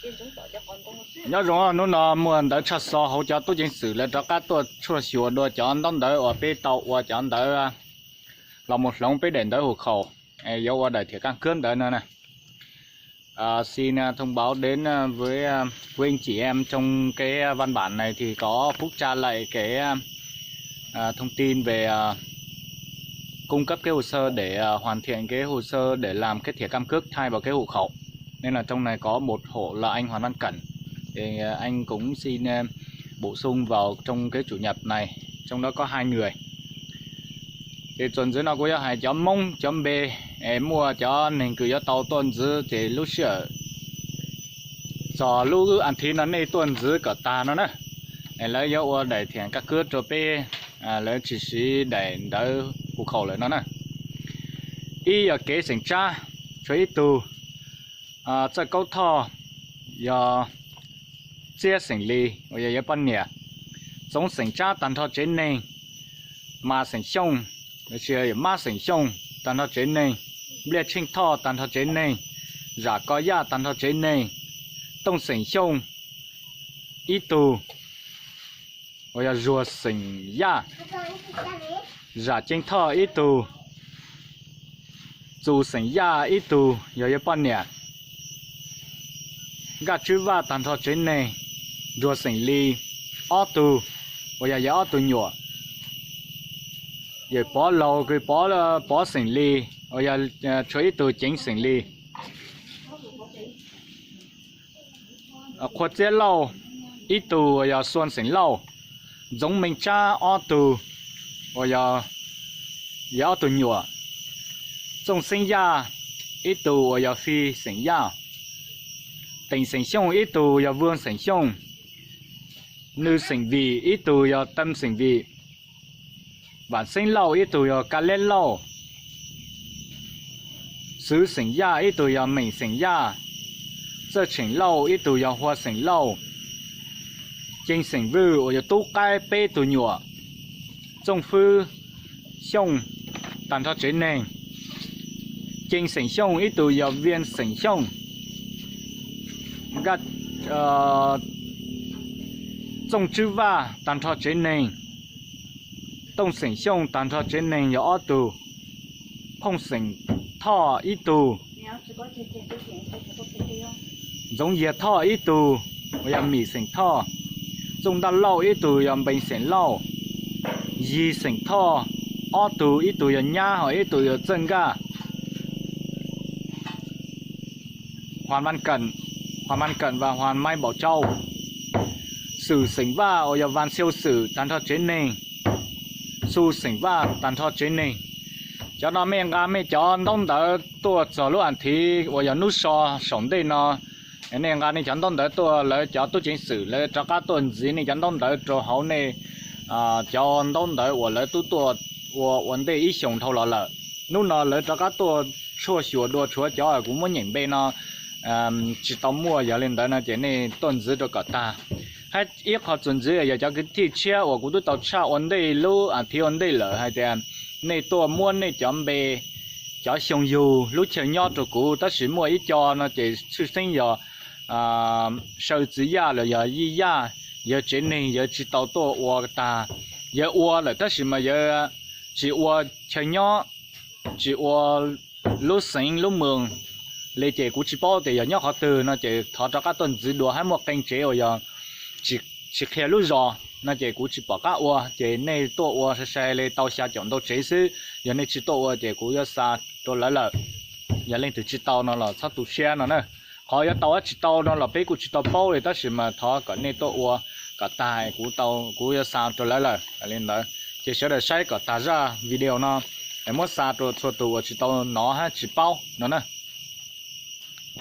Nyob zoo, hnub no muaj ntawv tshaj xo hauv cov tub ceev xwm lawv rov qab tuaj tshuaj xyuas dua cov ntaub ntawv uas peb tau ua cov ntawv los mus hloov peb daim ntawv hum khaum, yuav ua daim thiam kab khwb ntawd no na. Xin thông báo đến với quý anh chị em trong cái văn bản này thì có phúc tra lại cái thông tin về cung cấp cái hồ sơ để hoàn thiện cái hồ sơ để làm cái thẻ căn cước thay vào cái hộ khẩu. Nên là trong này có một hộ là anh Hoàng Văn Cẩn. Thì anh cũng xin bổ sung vào trong cái chủ nhập này, trong đó có hai người. Ces txuas ntxiv no kuv yuav hais cov Hmoob cov npe, es muaj cov neeg kws yuav tau tuaj ntxiv ces lub sij hawm txog lub as thiv no nej tuaj ntxiv kom tag no na, es lawv yuav ua daim thiam kab khwb rau peb, lawv tsis siv daim ntawv hum khaum lawm no na. Ib yog kev xeem tsab, tshuav ib tug. Txawj Kaub Thoj yog txiab xeem Lis uas yog yawg poj niam. Txoov xeem Tsab tag nrho tsev neeg. Mas xeem Xyooj, Mab xeem Xyooj tag nrho tsev neeg. Npliaj Tsheej Thoj tag nrho tsev neeg. Zam Ko Yaj tag nrho tsev neeg. Tooj xeem Xyooj ib tug uas yog Zuag xeem Yaj. Zam Ceeb Thoj ib tug. Txus xeem Yaj ib tug yog yawg poj niam. Nkaj Tswb Vaj tag nrho tsev neeg. Nruag xeem Lis ob tug uas yog yawg ob tug nyuam. Yawm Pov Laug kws Pov xeem Lis uas yog tshuav ib tug Ceev xeem Lis. Qhua Txiab Lauj ib tug uas yog Xuan xeem Lauj. Ntxoov Meej Tsab ob tug uas yog yawg ob tug nyuam. Txooj Xeeb Yaj ib tug uas yog Fi xeem Yaj. Teem xeem Xyooj ib tug yog Vuag xeem Xyooj. Nws xeem Vim ib tug yog Tam xeem Vim. Vam Xeeb Lauj ib tug yog Ka Leb Lauj. Xwv xeem Yaj ib tug yog Meem xeem Yaj. Txawj Tsheem Lauj ib tug yog Hua xeem Lauj. Ceev xeem Vwj uas yog Tub Qaib peb tug nyuam. Txooj Fwb Xyooj tag nrho tsev neeg. Ceev xeem Xyooj ib tug yog Viaj xeem Xyooj. Txooj Tswb Vaj tag nrho tsev neeg. Tooj xeem Xyooj tag nrho tsev neeg yog ob tug. Phooj xeem Thoj ib tug. Ntxoov Yiag Thoj ib tug uas yog Mim xeem Thoj. Txooj Ntaj Lauj ib tug yog Npees xeem Lauj. Yig xeem Thoj ob tug, ib tug yog Nyab ho ib tug yog Txawj Nkaj. Huas Mas Kawm, Huas Mas Kawm Vas, Huas Maiv Npaum Tsau. Xwm xeem Vaj uas yog Vas Xiau Xwm tag nrho tsev neeg. Xu xeem Vaj tag nrho tsev neeg. Cov no mej nqa mej cov ntaub ntawv tuaj txog lub as thiv uas yog hnub so saum ntej no. Nej nqa nej cov ntaub ntawv tuaj, lawv cov tub ceev xwm lawv rov qab tuaj ntxiv nej cov ntaub ntawv rau hauv nej cov ntaub ntawv uas lawv twb tuaj ua ua ntej ib xyoos dhau los lawm. Hnub no lawv rov qab tuaj tshuaj xyuas dua tshuav cov kuv muab nyeem npe no tsis tau muaj, yog li ntawd no ces nej tuaj ntxiv rau kom tag. Hab ib qho txuas ntxiv yog cov kwv tij tshiab uas kuv twb tau tshaj ua ntej lub as thiv ua ntej lawm hais tias nej tuaj muab nej cov npe, cov xyoo yug, lub chaw nyob rau kuv, tab sis muaj ib co no ces tshwj xeeb yog saw txiv yaj los yog yij yaj, yawg tsev neeg yawg tsis tau tuaj ua tag. Yawg ua lawm tab sis mas yawg tsis ua chaw nyob, tsis ua lub xeev lub moos li ces kuv tsis paub tias yog nyob qhov twg no ces thov rov qab tuaj ntxiv dua, hab muaj qee tsev uas yog tsis qhia lub zos no ces kuv tsis pom qab ua, ces nej tuaj ua sai sai li tau xya caum ntau tsev xwb. Yog nej tsis tuaj ua ces kuv yuav xa rau lawv lawm. Yog leej twg tsis tau no los txhob tu siab no na. Qhov yuav tau tsis tau no los peb kuj tsis tau paub li, tab sis mas thov kom nej tuaj ua kom tag, kuv yuav xa rau lawv lawm li ntawd. Ces sawv daws saib kom tag zaj video no, muab xa rau txhua tus uas tsis tau hnov hab tsis paub no na.